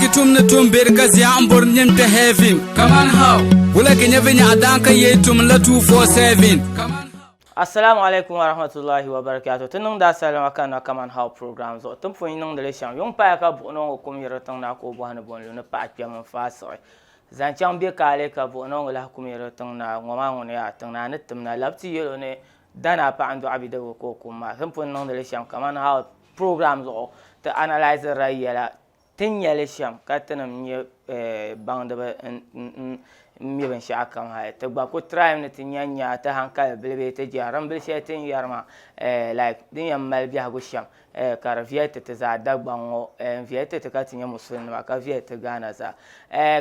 ki tum ni tum beri ka zia n bori nin kpɛ heaven. Kaman how? Wula ki nyɛ vinyɛɣu daan ka yee tum la 247. Kaman how? Assalamu alaikum wa rahmatullahi wa barakatuh. Ti niŋdi asalama ka na kaman how program zuɣu. Ti ni pun niŋdi li shɛm, yuŋ paya ka buɣinoo ŋɔ kum yiri tiŋ na ka o bɔhi ni bo n-lu ni paɣa kpɛm n-faai siɣi. Zaŋ chaŋ bɛ kaali ka buɣinoo ŋɔ lahi kum yiri tiŋ na ŋɔ maa ŋuni yaa tiŋ naa ni tim na labi ti yɛl o ni Danaa paɣa n-dɔɣi bidibga ka o kum maa. Ti ni pun niŋdi li shɛm kaman how program zuɣu ti analyzirila yɛla ti ni nya li shɛm ka tinim nyɛ baŋdiba n mi binshɛɣu kam hali ti gba ku try mi ni ti nya nya ti hankali bili bee ti jɛri bili shɛli ti ni yɛri maa like din yɛn mali biɛhigu shɛm ka di viɛli ti ti zaa Dagbaŋ ŋɔ n viɛli ti ti ka ti nyɛ musulinima ka viɛli ti Ghana zaa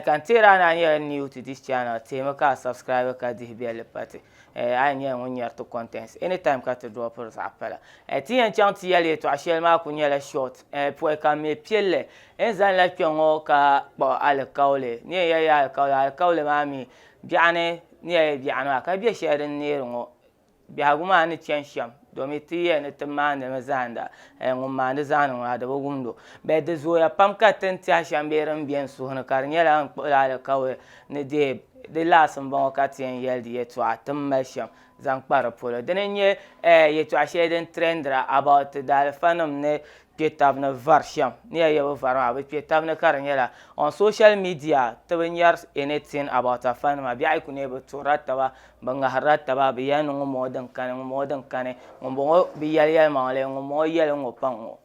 ka n teeri a ni a nyɛla new to this channel teemi ka a subscribe ka dihi belli pa ti. A yɛn nyɛla ŋun nyari ti contents anytime ka ti dropiri zaɣ pala. Ti yɛn chaŋ ti yɛli yɛltɔɣa shɛli maa ku nyɛla short. Pɔi ka m mi pilli, n zanila kpe ŋɔ ka kpuɣi alikauli. Ni yɛn yɛli ya alikauli, alikauli maa mi biɛɣuni ni yɛli biɛɣuni maa ka be shɛli din neeri ŋɔ. Biɛhigu maa ni chani shɛm domi ti yɛli ni ti maandimi zaanda ŋun maandi zaani ŋɔ maa di bi wumd o. Bɛ di zooya pam ka ti ni tɛhi shɛm bee din be n suhu ni ka di nyɛla n kpuɣila alikauli ni deei di laasi m-bɔŋɔ ka ti yɛn yɛli di yɛtɔɣa ti ni mali shɛm zaŋ kpa di polo. Dini n-nyɛ yɛtɔɣa shɛli din trendira about ti daalifanima ni kpe tab ni vari shɛm. Ni yɛli ya bɛ vari maa, bɛ kpe tab ni ka di nyɛla on social media ti bi nyari anything about afanima. Biɛɣu yi ku neei bɛ tuhirila taba, bɛ ŋahirila taba, bɛ yɛli ni ŋumbɔŋɔ din kani, ŋumbɔŋɔ din kani, ŋumbɔŋɔ bi yɛli yɛlimaŋli, ŋumbɔŋɔ yɛli ŋ-ŋɔ pa ŋ-ŋɔ.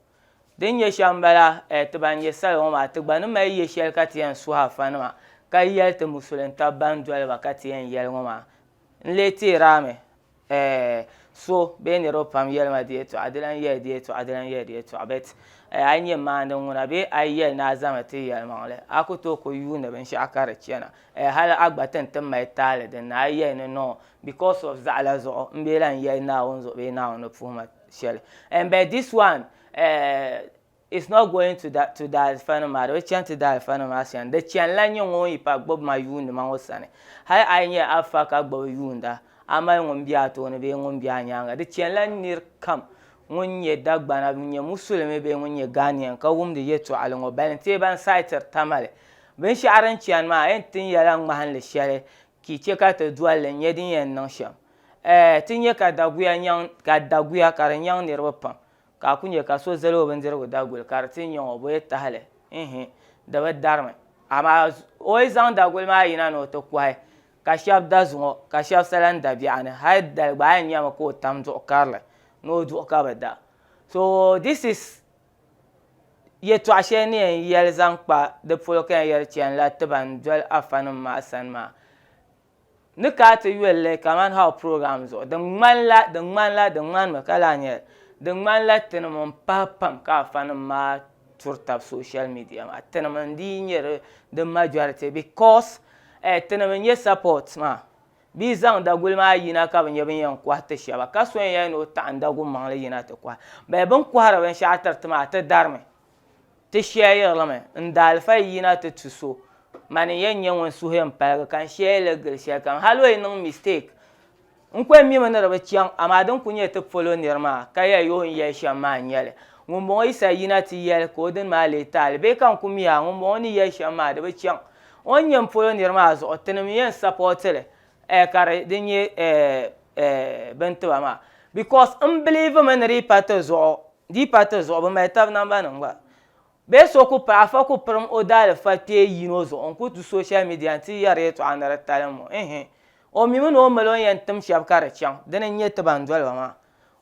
Din nyɛ shɛm m-bala, ti ban nyɛ salo ŋɔ maa, ti gba ni mali ye shɛli ka ti yɛn suhi afanima, ka yɛli ti musulintab ban doli ba ka ti yɛn yɛli ŋɔ maa. N lee teeri a mi, so bee niriba pam yɛli ma di yɛtɔɣa, di lan yɛli di yɛtɔɣa, di lan yɛli di yɛtɔɣa, but a yi nyɛ maandi ŋuna bee a yi yɛli ni a zaŋmi ti yɛlimaŋli, a ku tooi ku yuuni binshɛɣu ka di chana. Hali a gba ti ni ti mali taali din ni, a yi yɛli ni no because of zaɣila zuɣu m bee lan yɛli Naawuni zuɣu bee Naawuni ni puhi ma shɛli. And but this one is not going to da to daalifa nim maa di bi chani ti daalifa nim maa sani di chanila nyɛ ŋun yi pa gbubi ma yuundi ma ŋɔ sani hali a yi nyɛ afa ka gbubi yuunda a mali ŋun be a tooni bee ŋun be a nyaanga di chanila niri kam ŋun nyɛ Dagbana ŋun nyɛ musulimi bee ŋun nyɛ Ghanaian ka wumdi yɛltɔɣali ŋɔ balintee ban saitiri Tamale binshɛɣu din chani maa yɛn tin ya la ŋmahinli shɛli ka yi chɛ ka ti doli li n-nyɛ din yɛn niŋ shɛm. Ɛɛ, ti nya ka daguya nyaŋ, ka daguya ka di nyaŋ niriba pam, ka a ku nya ka so zali o bindirigu daguli ka di ti nyaŋ o bee tahili, ihi, di bi darimi. Amaa o yi zaŋ daguli maa yina ni o ti kɔhi, ka shɛba da zuŋɔ, ka shɛba sa lan da biɛɣuni, hal dali gba a yɛn nyami ka o tam duɣu karili ni o duɣu ka bi da. So this is yɛtɔɣ shɛli ni yɛn yɛli zaŋ kpa di polo ka yɛn yɛli chanila ti ban doli afanim maa sani maa. Ni ka a ti yoli li kaman how program zuɣu, di ŋmanila, di ŋmanila, di ŋmanimi ka lahi nyɛli, di ŋmanila tinim m-pahi pam ka afanim maa turi tab social media maa. Tinim n-dii nyɛ di, di majority because eh, tinim n-nyɛ support maa. Bɛ yi zaŋ daguli maa yina ka bɛ nya bɛ ni yɛn kɔhi ti shɛba, ka so yɛn yɛli ni o taɣi n-dagu maŋli yina ti kɔhi. Bɛ bɛ ni kɔhiri binshɛɣu tiri ti maa, ti darimi. Ti shɛyirimi n daalifa yi yina ti tu so, mani n-yɛn nyɛ ŋun suhu yɛn paligi ka n shɛyi li gili shɛlikam. Hal o yi niŋ mistake, n ku yɛn mimi ni di bi chaŋ, amaa din kul nyɛ ti polo nir maa ka yɛli o ni yɛli shɛm maa n-nyɛ li. Ŋumbɔŋɔ yi sa yina ti yɛli ka o dini maa leei taali bee ka n ku mi a, ŋumbɔŋɔ ni yɛli shɛm maa di bi chaŋ. O ni nyɛ m polo nir maa zuɣu, tinim n-yɛn sapɔɔti li ka di nyɛ bɛ ni ti ba maa. Because m believe mi ni di yi pa ti zuɣu, Di yi pa ti zuɣu, bɛ mali tab nambanima gba. Bee so ku paai afa ku pirim o daalifa kpee yino zuɣu n-ku du social media nti yɛri yɛltɔɣa ni di talim o. Ihi. O mimi ni o mali o ni yɛn tim shɛba ka di chaŋ, dini n-nyɛ ti ban doli ba maa.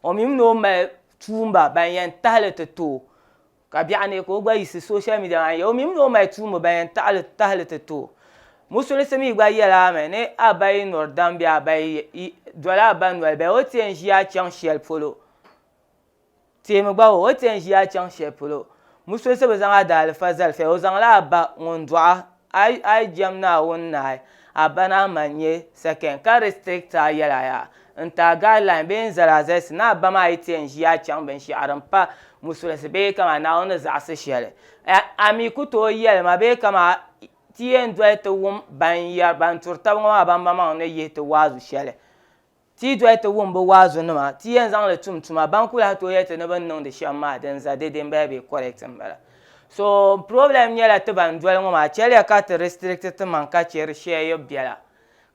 O mimi ni o mali tuumba ban yɛn tahi li ti ti o, ka biɛɣu neei ka o gba yiɣisi social media maa n-yɛli o mimi ni o mali tuumba ban yɛn tahi li ti ti o. Musulinsi mi gba yɛli a mi ni a ba yi nuri dam bee a ba yi doli a ba noli bee o ti yɛn ʒi a chaŋ shɛli polo. Teemi gba o, o ti yɛn ʒi a chaŋ shɛli polo. Musulinsi bi zaŋ a daalifa zali fɛli, o zaŋla a ba ŋun dɔɣi a, a yi jɛm Naawuni naai, a ba ni a ma n-nyɛ second, ka restrict a yɛla yaa n-ti a guideline bee n-zali a zalisi ni a ba maa yi ti yɛn ʒi a chaŋ binshɛɣu din pa musulinsi bee kaman Naawuni ni zaɣisi shɛli. A mi ku tooi yɛli ma bee kaman ti yɛn doli ti wum ban yɛri ban turi taba ŋɔ maa ban maŋmaŋ ni yihi ti waazu shɛli. Ti yi doli ti wum bɛ waazunima, ti yɛn zaŋ li tum tuma. Ban ku lahi tooi yɛli ti ni bɛ ni niŋdi shɛm maa din za dede m-bala bee correct m-bala. So problem nyɛla ti ban doli ŋɔ maa chɛliya ka ti restrict ti maŋ ka che di share yi biɛla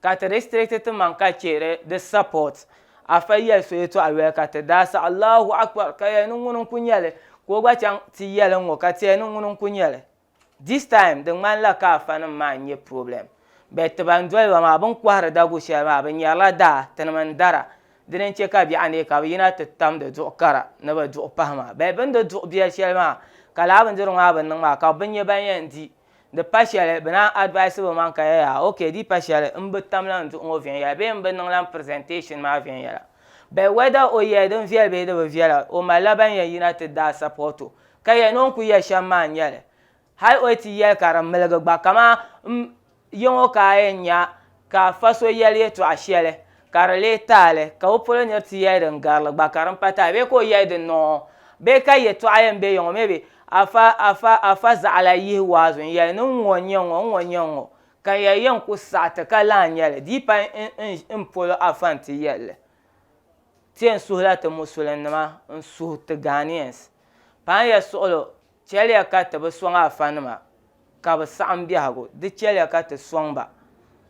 ka ti restrict ti maŋ ka che di support. Afa yɛli so yɛtɔɣa yoli ka ti daa saɣi Allahu Akbar ka yɛli ni ŋuni n-ku nyɛli ka o gba chaŋ ti yɛli n-ŋɔ ka ti yɛli ni ŋuni n-ku nyɛli. This time di ŋmanila ka afanim maa n-nyɛ problem but ti ban doli ba maa bɛ ni kɔhiri dagu shɛli maa bɛ nyarila daa tinima n-dara dini n-che ka biɛɣu neei ka bɛ yina ti tamdi duɣu kara ni bɛ duɣu pahi maa but bɛ ni di duɣu biɛli shɛli maa ka lala bindirigu maa bi niŋ maa ka bɛ bi nya ban yɛn di Di pa shɛli bɛ naan advice bɛ maŋ ka yɛya ok di pa shɛli m bi tam la n duɣu ŋɔ viɛnyɛla bee m bi niŋ la n presentation maa viɛnyɛla but whether o yɛli din viɛli bee di bi viɛla o malila ban yɛn yina ti daa support o ka yɛli ni o ni kuli yɛli shɛm maa n nyɛli hali o yi ti yɛli ka di miligi gba kaman m yiŋɔ ka a yɛn nya ka afa so yɛli yɛtɔɣa shɛli ka di lee taali ka o polo niri ti yɛli din garili gba ka din pa taali bee ka o yɛli di nɔɔ bee ka yɛtɔɣa yɛn be yiŋɔ maybe afa afa afa zaɣila yihi waazu n yɛli ni n ŋɔ n-nyɛ ŋɔ n ŋɔ n-nyɛ ŋɔ ka n yɛli yɛn ku saɣi ti ka lahi nyɛli di yi pa n polo afa nti yɛli li. Ti yɛn suhila ti Musulinnima n suhi ti Ghanaians paai ya suɣilo Chɛliya ka ti bi sɔŋ afanima ka bɛ saɣim biɛhigu, di chɛliya ka ti sɔŋ ba.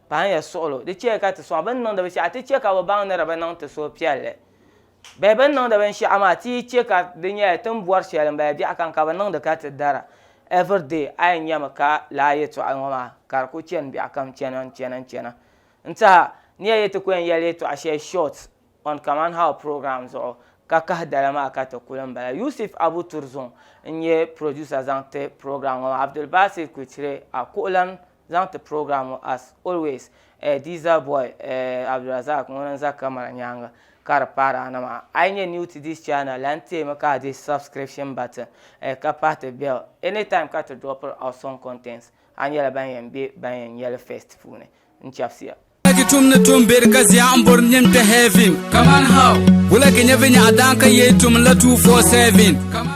Pahinya suɣilo, di chɛliya ka ti sɔŋ ba. Bɛ ni niŋdi binshɛɣu, ti chɛ ka bɛ baŋ ni di bi niŋ ti suhupiɛlli. Bɛhi bɛ ni niŋdi binshɛɣu maa, ti yi chɛ ka di nyɛla ti ni bɔri shɛli m-bala biɛɣukam ka bɛ niŋdi ka ti dara. Everyday a yɛn nyami ka lala yɛtɔɣili ŋɔ maa ka di kul chani biɛɣukam chana n-chana n-chana. N-tɛha ni ya yi ti ku yɛn yɛli yɛtɔɣ shɛli short on Kaman How program zuɣu ka kahi dala maa ka ti kuli m-bala. Yusuf Abu Turzun n-nyɛ producer zaŋ ti program ŋɔ maa. Abdulbasit Kuchire a kuɣulan zaŋ ti program ŋɔ as always. Eh, Diesel Boy, eh, Abdulrazak ŋuni n-za camera nyaaŋa ka di paari a na maa. A yi nyɛ new to this channel, lan teemi ka a dihi subscription button, eh, ka pahi ti bell. Anytime ka ti dropiri awesome contents, a nyɛla ban yɛn be ban yɛn nyɛli first puuni. N chɛbisiya. Ki tum ni tum beri ka zia n bori nyɛm kpɛ heaven. Kaman how? Wula ki nyɛ vinyɛɣu daan ka yee tum la 247.